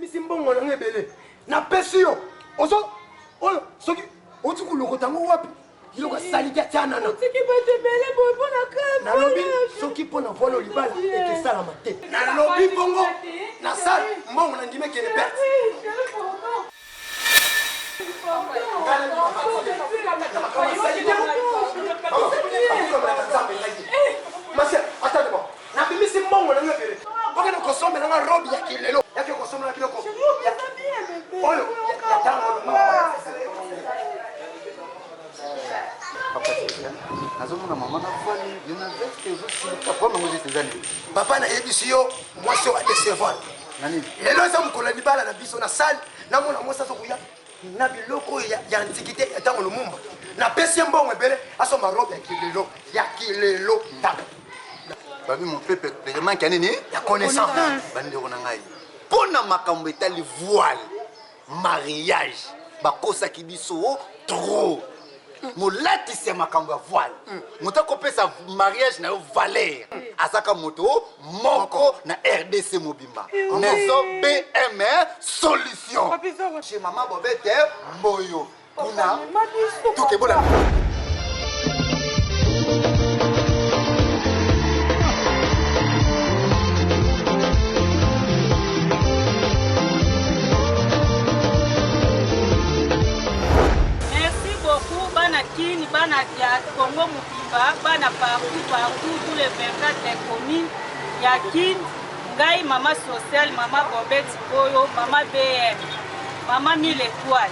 Nabimisi mbongo na nga ebele napesi yo ozo oyo soki oti kolokota yango wapi biloko ya salite atia nana Otiki bato ebele boye mpo na kaka nalobi soki mpo na voile libala ekesalama te nalobi bongo na sale mbongo na ndimi ekende perte nabimisi mbongo na nga ebele okende kosombela nga robe ya kilelo yake kosombela biloko oyo ya ntango. Papa Christian, nazomona mama na voile yo na veste ozosilika problème yango juste eza nini? Papa, nayebisi yo, mwasi oyo adecevoir. Na nini? Lelo eza mokolo ya libala na biso na sale, namona mwasi azokoya na biloko oyo ya antiquité ya ntango Lumumba. Napesi ye mbongo ebele asomba robe ya kilelo ya kilelo tata. Babi mon peuple manque ya nini? Ya connaissance. Bandeko na ngai, mpo na makambo etali voile mariage bakosaki biso trop. Molatisi ya makambo ya voile, moto akopesa mariage na yo valeur, azaka moto moko na RDC mobimba, maison BM Solution, chez mama Bobete Mboyo kuna tokebola. Merci beaucoup bana Kin, bana ya Congo mobimba, bana partout partout, tous les 24 communes ya Kin. Ngai mama sociale, mama Bobette oyo, mama BM, mama mille étoiles,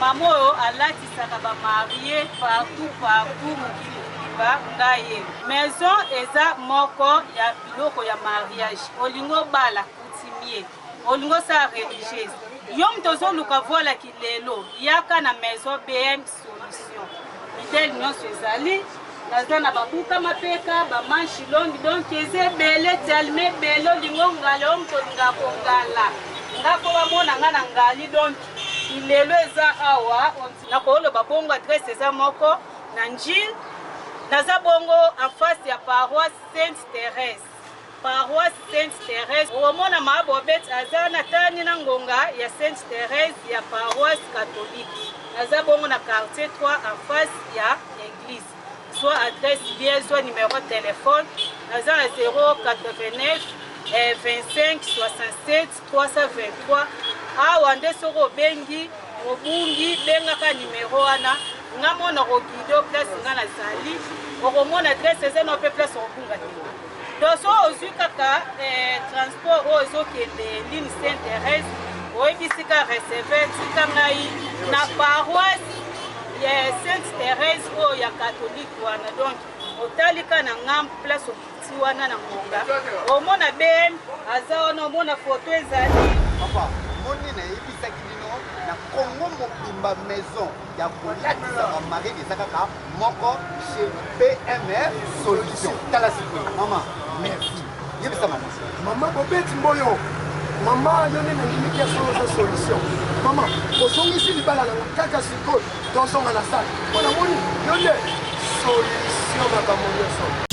mama oyo alatisaka ba marie partout partout mokili mobimba. Ngai ye maison eza moko ya biloko ya mariage. Olingi obala coutumier, olingi osala religieuse, yo moto ozoluka voile kilelo, yaka na maison BM Solution. Midele nyonso ezali, naza na babuka mapeka, bamanche longue, donc eza ebele, telema ebele. Olingi ongala, oyo moto olingaka kongala, nga mpo bamona nga na ngali, donc kilelo eza awa. Nakoloba bongo adresse eza moko na Njil, naza bongo en face ya paroisse Sainte Thérèse. Paroisse Sainte Thérèse, okomona Maa Bobette aza na tani na ngonga ya Sainte Thérèse ya paroisse catholique. Naza bongo na quartier 3 en face ya église. Zwa adresse bien, zwa numéro de téléphone. Naza na 089 25 67 323. Awa nde soki obengi obungi, bengaka numero wana, nga mona koguide place nga nazali, okomona adresse eza na mpe place okobunga te. Donc so ozwi kaka transport oyo ezokende ligne Sainte Thérèse, oyebisi ka receveur tika ngai na paroisse ya Sainte Thérèse oyo ya catholique wana. Donc otali ka na ngambo place okiti wana na ngonga, omona BM aza wana, omona foto ezali. Papa, moni nayebisaki bino na Congo mobimba maison ya kolatisa bamarie eza kaka moko chez BMR Solution. Tala sikoyo mama, merci. Yebisa mama. Mama Bobeti Mboyo, mama yo nde nandimiki ya solo oza solution. Mama, ozongisi libala na nga kaka sikoyo tozonga na sale mpo namoni yo nde solution makambo nyonso.